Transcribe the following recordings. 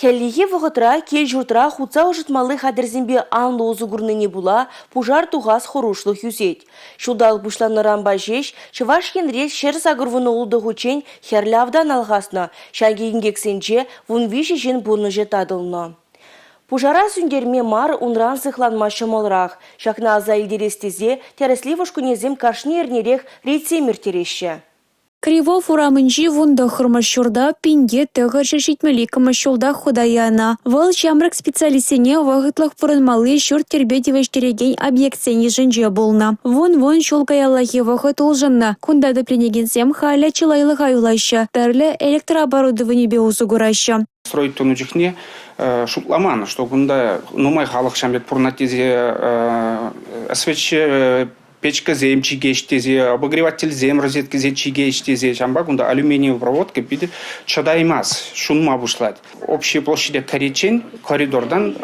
Хӗллехи вӑхӑтра кил-ҫуртра хутса ӑшӑтмалли хатӗрсемпе анлӑ усӑ курнине пула пушар тухас хӑрушлӑх ӳсет. Ҫулталӑк пуҫланнӑранпа ҫеҫ Чӑваш Енре 186 хутчен хӗрлӗ автан алхаснӑ, ҫак инкексенче 13 ҫын пурнӑҫӗ татӑлнӑ. Пушара сӳнтерме мар, унран сыхланма ҫӑмӑлрах. Ҫакна аса илтерес тесе тӗрӗслев ушкӑнӗсем кашни эрнерех рейдсем ирттереҫҫӗ. Кривов урамӗнчи 19-мӗш ҫурта 1972-мӗш ҫултах хута янӑ. Вӑл ҫамрӑк специалистсене вӑхӑтлӑх пурӑнмалли ҫурт-йӗрпе тивӗҫтерекен объектсен йышӗнче пулнӑ. Вун-вун ҫул каяллахи вӑхӑт улшӑннӑ. Кунта тӗпленекенсем халӗ чылайлӑха юлаҫҫӗ, тӗрлӗ электрооборудованипе усӑ кураҫҫӗ. Строить тунӑ чухне шутламан, что кунта нумай халӑх ҫам пек пурӑнать тесе СВЧ печкӑсем чикеҫ тесе, обогревательсем розеткӑсем чикеҫ тесе, ҫавӑнпа кунта алюминиевый проводка питӗ чӑтаймасть, ҫунма пуҫлать. Общей площаде кӗриччен коридортан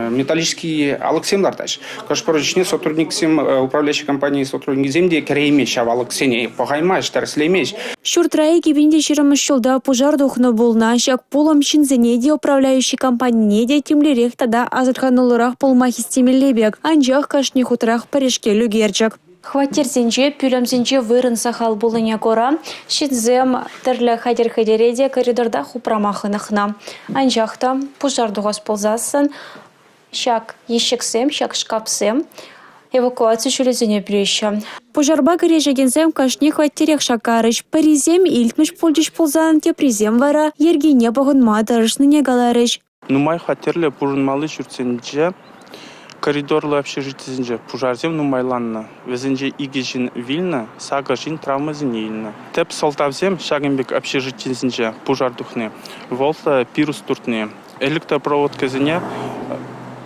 металлический алӑксем лартаҫ. Хӑш-пӗр чухне сотрудниксем, управляющей компании сотрудникӗсем те кӗреймеҫ ҫав алӑксене, пӑхаймасть, тӗрӗслемест. Ҫуртра 2020-мӗш ҫулта пушар тухнӑ пулнӑ. Ҫак пулӑм ҫынсене те, управляющи компанине те тимлӗрех тата асӑрхануллӑрах пулма хистемелле пек. Анчах кашни хутрах пӗрешкел ӳкерчӗк. Хваттерсенче, пӳлӗмсенче вырӑн сахал пулнине кура ҫынсем тӗрлӗ хатӗр-хӗтӗре те коридортах упрама хӑнӑхнӑ. Анчах та пушар тухас пулсассӑн Ҫак ещӗксем, ҫак шкапсем эвакуаци ҫулӗсене пӳлеҫҫӗ. Пушарпа кӗрешекенсем кашни хваттерех шаккарӗҫ. Пӗрисем илтмӗш пулчӗҫ пулсан, теприсем вара йӗркене пӑхӑнма тӑрӑшнине каларӗҫ. Нумай хваттерлӗ пурӑнмалли ҫуртсенче, коридорлӑ общежитисенче пушарсем нумайланнӑ. Вӗсенче 2 ҫын вилнӗ, 8 ҫын травмӑсене илнӗ. Тӗп сӑлтавсем ҫакӑн пек общежитисенче пушар тухни вӑл пирус туртни. Электропроводкӑсене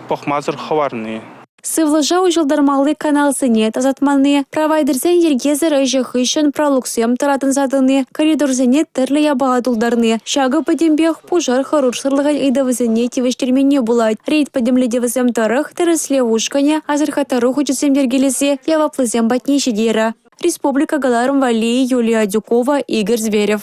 пӑхмасӑр хӑварни. Сывлӑша уҫӑлтармалли каналсене тасатманни, провайдерсен йӗркесӗр ӗҫӗ хыҫҫӑн пралуксем тӑратӑнса тӑни, коридорсене тӗрлӗ япала тултарни – ҫакӑ пӗтӗмпех пушар хӑрушсӑрлӑхӗн ыйтӑвӗсене тивӗҫтерменни пулать. Рейд пӗтӗмлетӗвӗсем тӑрӑх тӗрӗслев ушкӑнӗ асӑрхаттару хучӗсем йӗркелесе яваплисем патне ҫитерӗ. Республика кӑларӑм валли Юлия Адюкова, Игорь Зверев.